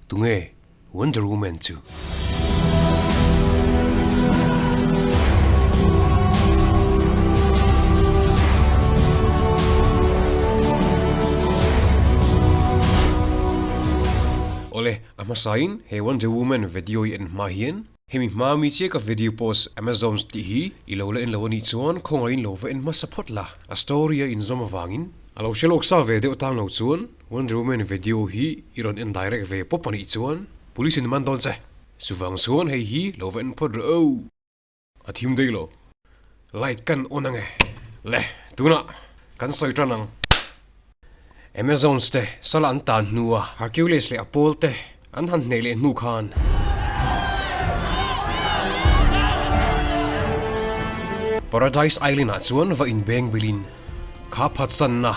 Tunge Wonder Woman chu? Awle, a hmasain he Wonder Woman video i en hma hian hemi hma mi chiah ka video post Amazons tih hi i lo la en lo anih chuan khawngaihin lo va en hmasa phawt la, a story a inzawm avangin a lo hre lawk sa ve deuh tang lo chuan Wonder Woman video hi i rawn en direct ve pawp anih chuan police in man dawn che. Chuvang chuan hei hi lo va en phawt rawh o. A thim daih lo. Light kan on ange. Le, tunah kan sawi tan ang. Amazons te sala an tan hnua Hercules leh a pawl te an han hneh leh hnu khan. Paradise Island ah chuan va inbeng bilin kha phatsanna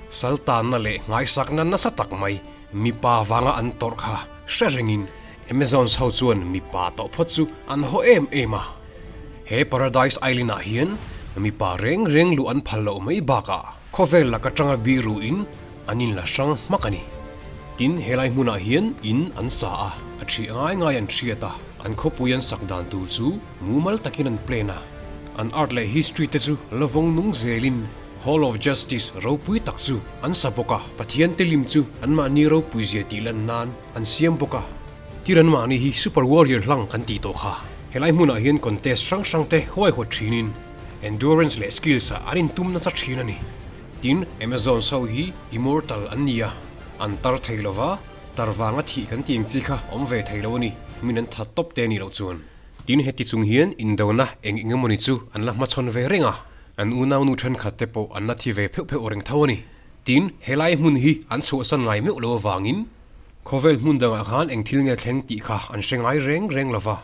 Saltanna leh nghaisakna nasa tak mai mipa vanga an tawrh kha hre rengin Amazons ho chuan mipa tawh phawt chu an haw em em a. He Paradise Island ah hian mipa reng reng luh an phal loh mai bakah khawvel lak atanga biruin an inla hrang hmak a ni. Tin, helai hmunah hian in an sa a, a ṭhi ngai ngai an hriat a, an khawpui an sak dan tur chu mumal takin an plan a, an art leh history te chu la vawng nung zelin Hall of Justice ropui tak chu an sa bawk a, Pathian te lim chu anmahni ropui zia tih lan nan an siam bawk a. Tir anmahni hi Super Warrior hlang kan tih tawh kha. Helai hmunah hian contest hrang hrang te huaihawt thinin endurance leh skills ah an intum nasa thin a ni. Tin, Amazons ho hi immortal an ni a, an tar thei lova, tar vanga thih kan tih ang chi kha awm ve thei lo a ni, min an that tawp te a nih loh chuan. Tin, heti chung hian indona eng eng emawni chu an la hmachhawn ve reng a. An unaunu thenkhat te pawh an la thi ve pheuh pheuh reng tho a ni. Tin, helai hmun hi an chhuahsan ngai meuh lo avangin khawvel hmun dangah khan eng thil nge thleng tih kha an hre ngai reng reng lo va.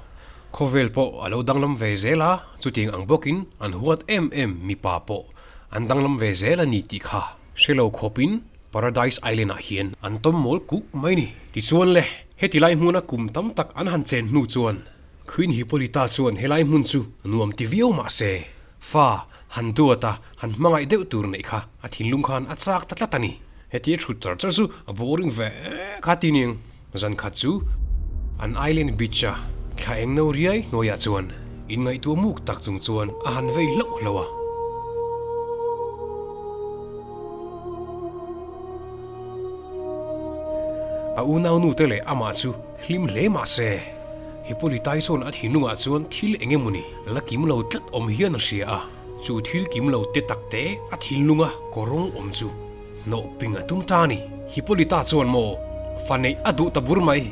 Khawvel pawh a lo danglam ve zel a, chutiang ang bawkin an huat em em mipa pawh an danglam ve zel a ni tih kha hre lo khawpin Paradise Island ah hian an tawm mawl kuk mai ni. Tichuan le, heti lai hmuna kum tam tak an han chen hnu chuan Queen Hippolyta chuan helai hmun chu nuam ti viau mah se, Fa, han duat a, han hmangaih deuh tur neih kha a thinlung khan a chak ta tlat a ni. Hetia thut char char chu a boring ve kha ti ning. Zan khat chu an island beach a thla eng no riai hnuaiah chuan inngaihtuah muk tak chung chuan a han vei hlauh hlauh a. A unaunu te leh amah chu hlim hle mah se, Hippolytai chuan a thinlungah chuan thil eng emawni la kim lo tlat awm hian a hria a, chu thil kim lo te tak te a thinlunga kawrawng awm chu hnawh ping a tum ta a ni. Hippolyta chuan maw fa neih a duh ta bur mai.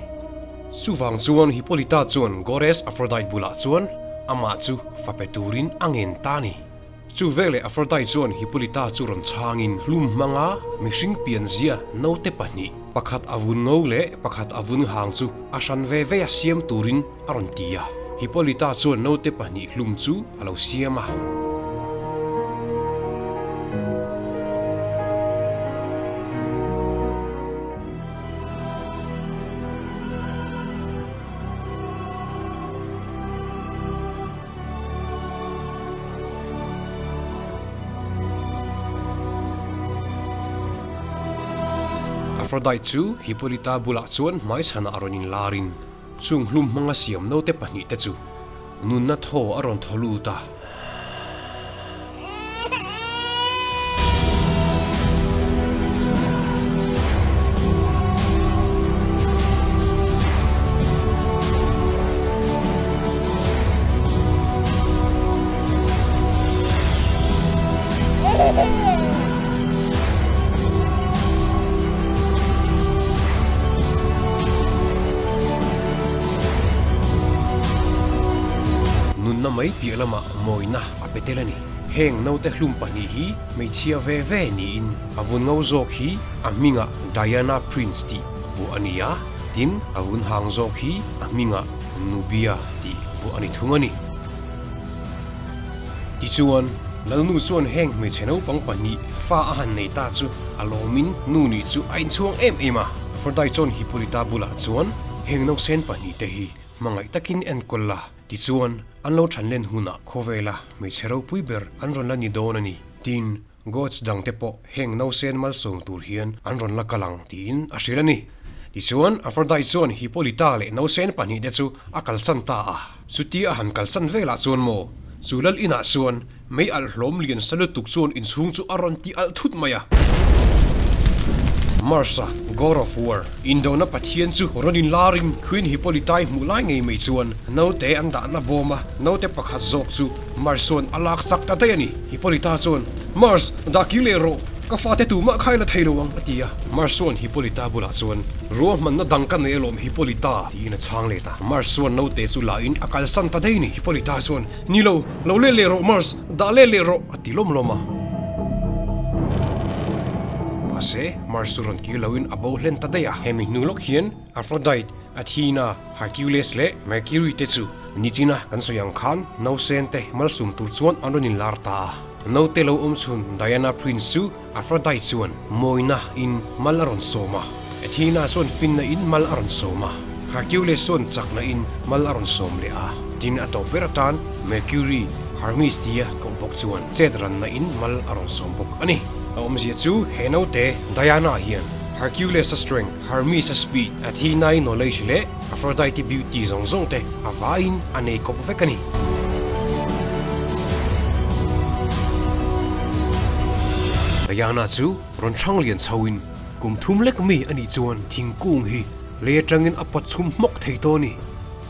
Chuvang chuan Hippolyta chuan Goddess Aphrodite bulah chuan amah chu fa pe turin a ngen ta a ni. Chu veleh Aphrodite chuan Hippolyta chu rawn chhangin hlum hmanga mihring pianzia naute pahnih, pakhat a vun ngo leh pakhat a vun hang chu a hran ve ve a siam turin a rawn ti a. Hippolyta chuan naute pahnih hlum chu a lo siam a. Aphrodite chu Hippolyta bulah chuan hmaichhanah a rawn inlarin chung hlum hmanga siam naute pahnihte chu nunna thaw a rawn thaw lut a. Nunna mai piah lamah mawina a pe tel a ni. Heng naute hlum pahnih hi hmeichhia ve ve niin a vun ngo zawk hi a hmingah Diana Prince tih vuah a ni a, tin a vun hang zawk hi a hmingah Nubia tih vuah a ni thung a ni. Tichuan, Lalnu chuan heng hmeichhe naupang pahnih fa a han nei ta chu a lawmin nu nih chu a inchhuang em em a. Aphrodite chuan Hippolyta bulah chuan heng nausen pahnihte hi hmangaih takin enkawl la, tichuan an lo than len hunah khawvela hmeichhe ropui ber an rawn la ni dawn a ni, tiin Gods dangte pawh heng nausen malsawm tur hian an rawn la kal ang tiin a hrilh a ni. Tichuan, Aphrodite chuan Hippolyta leh nausen pahnihte chu a kalsan ta a. Chutia a han kalsan velah chuan maw, chu lal inah chuan mei alh hlawm lian sa lutuk chuan inchhung chu a rawn ti alh thut mai a. Mars-a, God of War, indona pathian chu rawn inlarin Queen Hippolyta-i hmuh lai ngei mai chuan naute an dahna bawm a, naute pakhat zawk chu Mars chuan a laksak ta daih a ni. Hippolyta chuan, Mars, dah kir leh rawh, ka fate tumah kha i la thei lo ang, a ti a. Mars chuan Hippolyta bulah chuan, Ruahmanna dang ka nei alawm Hippolyta, tiin a chhang let a. Mars chuan naute chu lahin a kalsan ta daih a ni. Hippolyta chuan, Ni lo, lo let leh rawh Mars, dah let leh rawh, a ti lawm lawm a. Mahse, Mars chu rawn kir loin a bo hlen ta daih a. Hemi hnu lawk hian Aphrodite, Athena, Hercules leh Mercury te chu nichina kan sawi ang khan nausen te malsum tur chuan an rawn inlar ta a. Naute lo awm chhun Diana Prince chu Aphrodite chuan mawina in mal a rawn sawm a, Athena chuan finna in mal a rawn sawm a, Hercules chuan chakna in mal a rawn sawm leh a, tin a tawp ber atan Mercury, Hermes tia koh bawk chuan chet ranna in mal a rawn sawm bawk a ni. A awmzia chu he naute Diana hian Hercules-a strength, Hermes-a speed, Athena-i knowledge leh Aphrodite-i beauty zawng zawng te a vaiin a nei kawp vek a ni. Diana chu rawn chhang lian chhoin kum thum lek mi a nih chuan thingkung hi lei atangin a pawt chhum hmawk thei tawh a ni.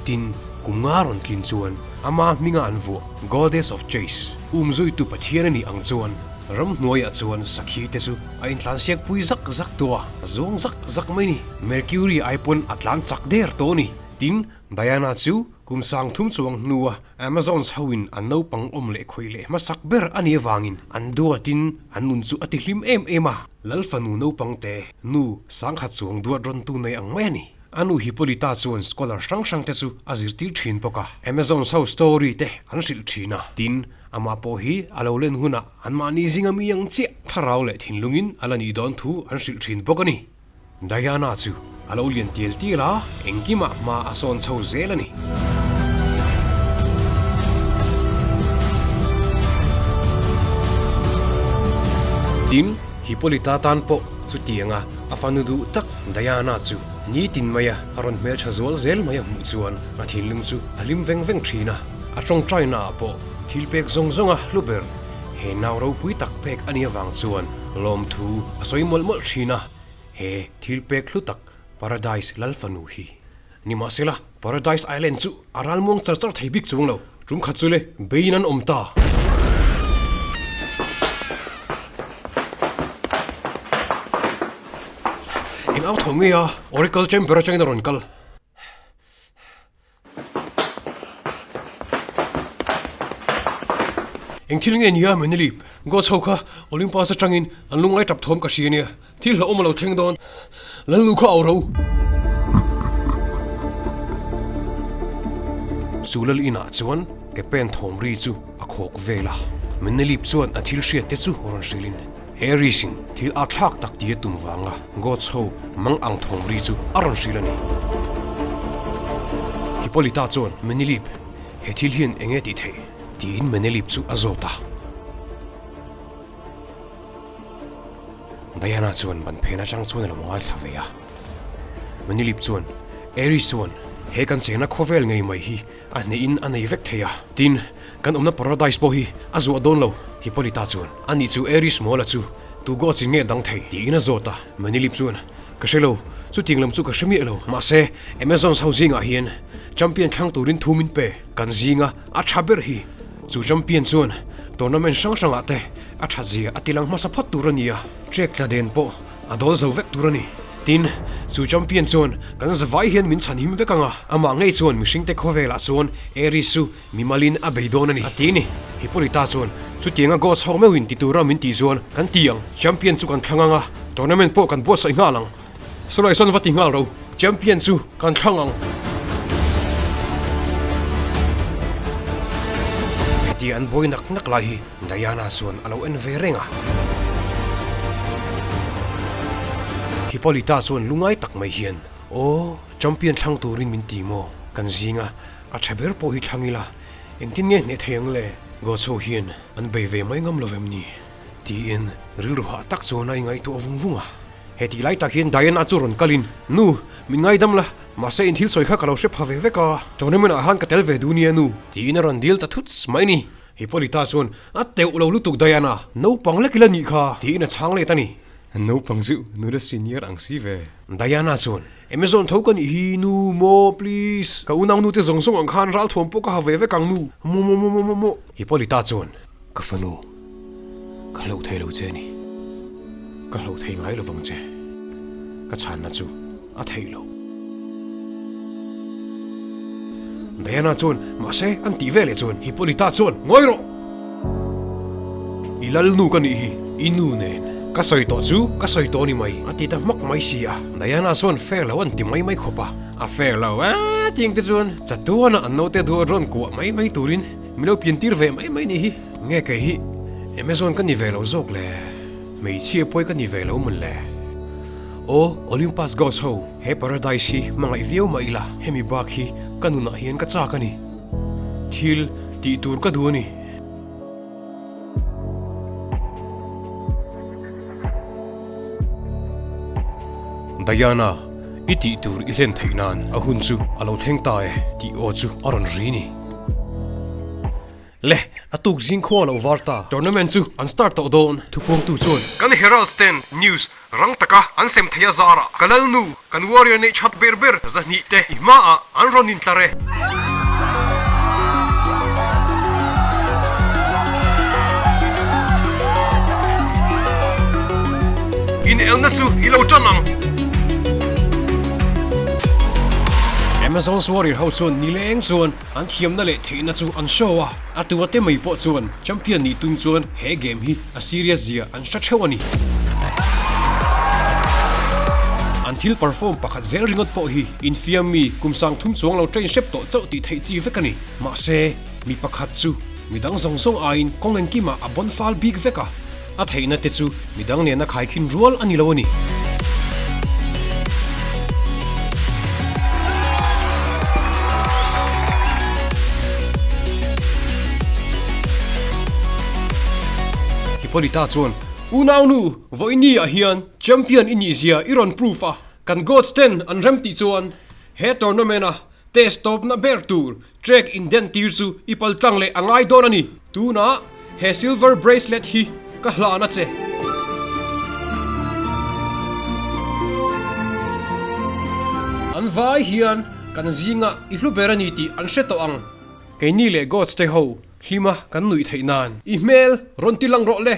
Tin, kum nga rawn tlin chuan ama hminga an vuah Goddess of Chase, umzuitu pathian a nih ang chuan ramhnuaiah chuan sakhi te chu A intlansiak pui zak zak tawh a, a zuang zak zak mai ni. Mercury ai pawn a tlan chak der tawh a ni. Tin, Diana chu kum sang thum chuang hnua Amazons hoin an naupang awm leh khawih leh hmasak ber a nih avangin an duatin an nun chu a ti hlim em em a. Lal fanu naupang te nu sangkhat chuang duat rawntu nei ang mai a ni. A nu Hippolyta chuan scholar hrang hrang te chu a zirtir thin bawk a, Amazons ho story te an hrilh thin a. Tin, amah pawh hi a lo len hunah Anmahni zinga mi ang chiah thlarau leh thinlungin a la nih dawn thu an hrilh thin bawk a ni. Diana chu a lo lian tial tial a, engkimah hma a sawn chho zel a ni. Tin, Hippolyta tan pawh chutianga a fanu duh tak Diana chu nitin maia a rawn hmeltha zual zel mai a hmuh chuan a thinlung chu a hlim veng veng thin a, a tawngtainaah pawh Thil pek zawng zawnga hlu ber he nau ropui tak pek a nih avang chuan lawmthu a sawi mawlh mawlh thin a, he thil pek hlu tak Paradise Lal fanu hi. Nimahsela, Paradise Island chu a ralmuang char char thei bik chuang lo, tum khat chu le beiin an awm ta. Eng au tho nge a, Oracle Chamber atangin a rawn kal. Eng thil nge nia Menelip? Gods ho kha Olympus atangin an lungngai tap thawm ka hria nia. Thil hlauhawm a lo thleng dawn. Lalnu kha au ro. Chu lal inah chuan ke pen thawm ri chu a khawk vel a. Menelip chuan a thil hriat te chu rawn hrilhin. Aries in thil a thlak tak tia tum vanga Gods ho mang ang thawm ri chu a rawn hrilh a ni. Hippolyta chuan Menelip, he thil hian eng nge tih theih? tiin Menelip chu a zawt a. Diana chuan ban phen atang chuan a lo ngaithla ve a. Menelip chuan, Aries chuan he kan chengna khawvel ngei mai hi A hnehin a nei vek thei a, tin, kan awmna Paradise pawh hi a zuah dawn lo, Hippolyta chuan. Ani chu Aries Mawla chu tu gods in nge dang thei? tiin a zawt a. Menelip chuan, Ka hre lo, chutiang lam chu ka hre miah lo. Mahse, Amazons ho zingah hian champion thlang turin thu min pe. Kan zinga a tha ber hi. Chu champion chuan tournament hrang hrangah te a that zia a tilang hmasa phawt tur a ni a, trek tla den pawh A dawl zo vek tur a ni. Tin, chu champion chuan kan zavai hian min chhan him vek ang a, amah ngei chuan mihringte khawvelah chuan Aries chu mimalin a bei dawn a ni, a ti ni. Hippolyta chuan, Chutianga gods ho meuhin ti tura min tih chuan kan ti ang, champion chu kan thlang ang a, tournament pawh kan buatsaih nghal ang. Saw sawn va ti nghal ro, champion chu kan thlang ang. Hetia an buai nak nak lai hi Diana chuan a lo en ve reng a. Hippolyta chuan lungai tak mai hian, Aw, champion thlang turin min ti maw? Kan zinga a tha ber pawh hi thlang ila, engtin nge hneh thei ang le? Gods ho hian an bei ve mai ngam lo vem ni? tiin rilru hah tak chuan a ingaihtuah vung vung a. He tih lai tak hian Diana chu rawn kalin, Nu, min ngaidam la, mahse in thil sawi kha ka lo hre pha ve vek a, tournament ah khan ka tel ve duh nia nu, tiin a rawn dil ta thut mai ni. Hippolyta chuan, A teuh lo lutuk Diana, naupang lek ila nih kha, tiin a chhang let a ni. Naupang chu nula senior ang si ve. Diana chuan, Amazon tho ka nih hi, nu, maw, please, ka unau nute zawng zawng ang khan ralthuam pawh ka ha ve vek ang nu, maw, maw, maw, maw, maw. Hippolyta chuan, Ka fanu, ka hlauh thei lo che ni. Ka hlauh thei ngai lovang che. Ka chhanna chu a theih lo. Diana chuan, Mahse, an tih veleh chuan Hippolyta chuan, Ngawi rawh! I lalnu ka nih hi, i nu nen. Ka sawi tawh chu ka sawi tawh a ni mai, a ti ta hmak mai si a. Diana chuan fair lo an ti mai mai khawp a. A fair lo a tiang te chuan chatuana an naute duh rawn kuah mai mai turin Min lo pian tir ve mai mai nih hi. Nge kei hi Amazon ka ni ve lo zawk le? Hmeichhia pawi ka ni ve lo mawn le? Aw Olympus Gods ho, he paradise hi hmangaih viau mah ila hemi bak hi ka nunah hian ka chak a ni. Thil tih tur ka duh a ni. Diana, i tih tur i hlen theih nan a hun chu a lo thleng ta e tih aw chu a rawn ri ni. Le, a tuk zing khua lo var ta. Tournament chu an start tawh dawn, thupuangtu chuan. Kan Heralds ten news rang taka an sem thei a zarah ka lalnu, kan warrior neih that ber ber 200 te i hmaah an rawn intlar e. Inelna chu i lo tan ang. Amazon's warrior ho chuan nileng chuan An thiamna leh theihna chu an show a, a tu ate mai pawh chuan champion nih tum chuan he game hi a serious zia an hre theuh a ni. An thil perform pakhat zel ringawt pawh hi infiam mi kum sang thum chuang lo train hrep tawh chauh tih theih chi vek a ni. Mahse, mi pakhat chu midang zawng zawng aiin kawng engkimah a bawn fal bik vek a, a theihna te chu midang nena khaikhin rual a ni lo a ni. Hippolyta chuan, Unaunu, vawiini ah hian champion i nih zia i rawn proof a, kan gods ten an rem tih chuan he tournament a Test tawpna ber tur track inden tir chu i pal tlang leh a ngai dawn a ni. Tunah he silver bracelet hi ka hlan a che. An vai hian kan zingah i hlu ber a ni tih an hre tawh ang. Keini leh Gods te ho hlima kan nuih theih nan. I hmel rawn ti lang rawh le.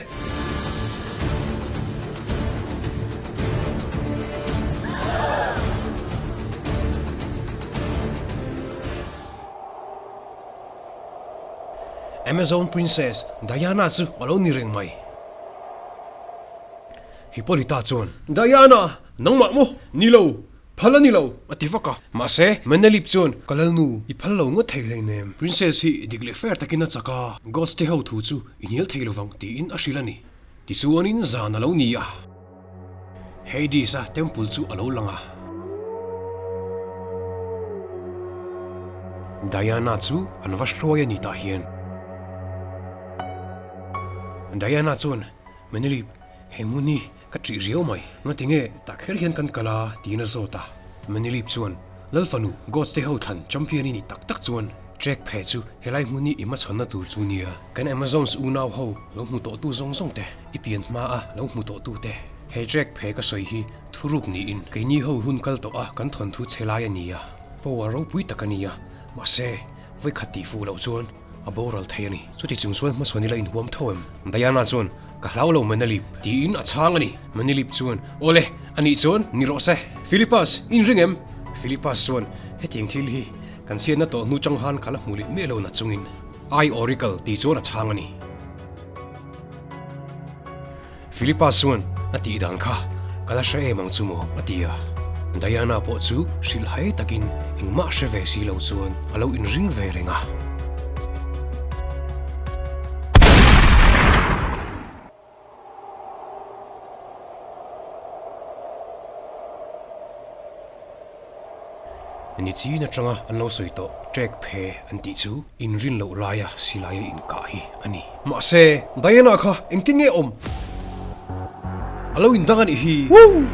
Amazon Princess Diana chu a lo ni reng mai. Hippolyta chuan, Diana, nangmah maw? Ni lo, Phal a ni lo, a ti vak a. Mahse, Menelip chuan, Ka lalnu, i phal lo ngawt thei hleinem. Princess hi dik leh fair takin a chak a, Ghost te ho thu chu i hnial thei lovang, tiin a hrilh a ni. Tichuanin zan a lo ni a. Hades-a temple chu a lo lang a. Diana chu an va hruai a ni tah hian. Diana chuan, Menelip, he hmun hi Ka ṭih riau mai. Ngati nge tah kher hian kan kal a? tiin a zawt a. Manilip chuan, Lal fanu, Gods te ho thlan champion i nih tak tak chuan trek phe chu helai hmun hi i hmachhawnna tur chu nia. Kan Amazons unau ho lo hmu tawhtu zawng zawng te, i pian hma a lo hmu tawhtu te. He trek phe ka sawi hi thuruk niin keini ho hun kal tawh a kan thawnthu chhe lai a ni a. Power ropui tak a ni a, mahse vawikhat tih fuh loh chuan A boral thei a ni. Chuti chung chuan hmachhawn ila inhuam tho em? Diana chuan, Ka hlau lo Menelip, tiin a chhang a ni. Menelip chuan, Awle, anih chuan ni rawh se. Philippus, inring em? Philippus chuan, Hetiang thil hi kan chhiatna tawh hnu chang han ka la hmu leh miah lo na chungin. I Oracle tih chuan a chhang a ni. Philippa chuan a tih dan kha ka la hre em ang chu maw? a ti a. Diana pawh chu hrilhhai takin engmah hre ve si lo chuan a lo inring ve reng a. Nichin atanga an lo sawi tawh trek phe an tih chu inrin loh laia silaia inkah hi a ni. Mahse, Diana kha engtin nge awm? A lo indang a nih hi. Woo!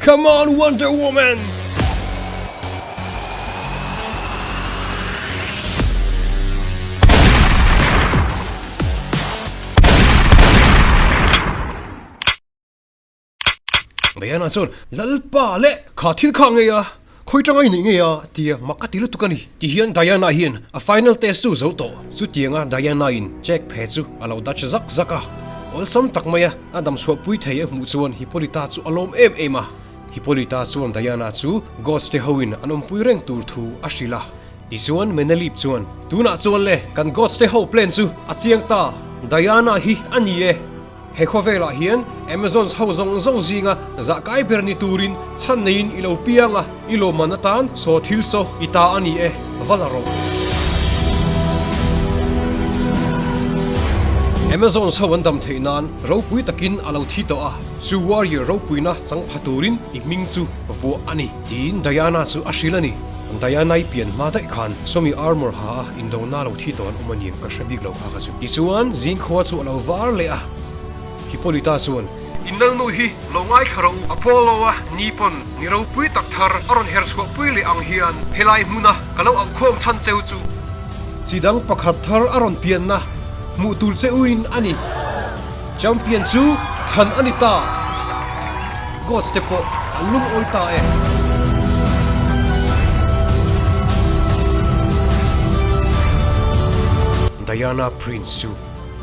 Come on Wonder Woman! Diana chuan, Lalpa leh kha thil kha ngei a, khawi tanga i neih ngei a? a ti a, mak a ti lutuk a ni. Tihian Diana hian a final test chu zo tawh. Chutianga Diana in check phe chu a lo dach zak zak a, awlsam tak maia a damchhuahpui thei a hmuh chuan Hippolyta chu a lawm em em a. Hippolyta chuan Diana chu gods te hoin an awmpui reng tur thu a hrilh a. Tichuan Menelip chuan, Tunah chuan le, kan gods te ho plan chu a chiang ta, Diana hi a ni e. He khawvelah hian Amazons ho zawng zawng zinga zahkai ber ni turin chhan neiin i lo piang a, i lawmman atan saw thil saw i ta a ni e, va la rawh. Amazons ho an dam theih nan ropui takin a lo thi tawh a, chu warrior ropuina chang pha turin i hming chu vuah a ni, tiin Diana chu a hrilh a ni. Diana-i pian hma daih khan sawmi armour ha a indona lo thi tawh an awm a niang ka hre bik lo kha ka chu. Tichuan, zingkhua chu a lo var leh a, Hippolyta chuan. In lalnu hi lo ngaithla rawh u, Apollo-a ni pawn ni ropui tak thar a rawn her chhuahpui leh ang hian helai hmuna ka lo auhkhawm chhan cheu chu. Chi dang pakhat thar a rawn pianna hmuh tur che uin a ni. Champion chu thlan a ni ta. Gods te pawh an lungawi ta e. Diana Prince chu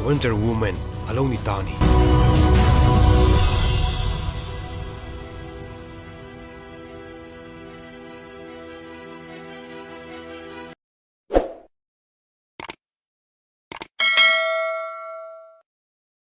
Wonder Woman a lo ni ta a ni.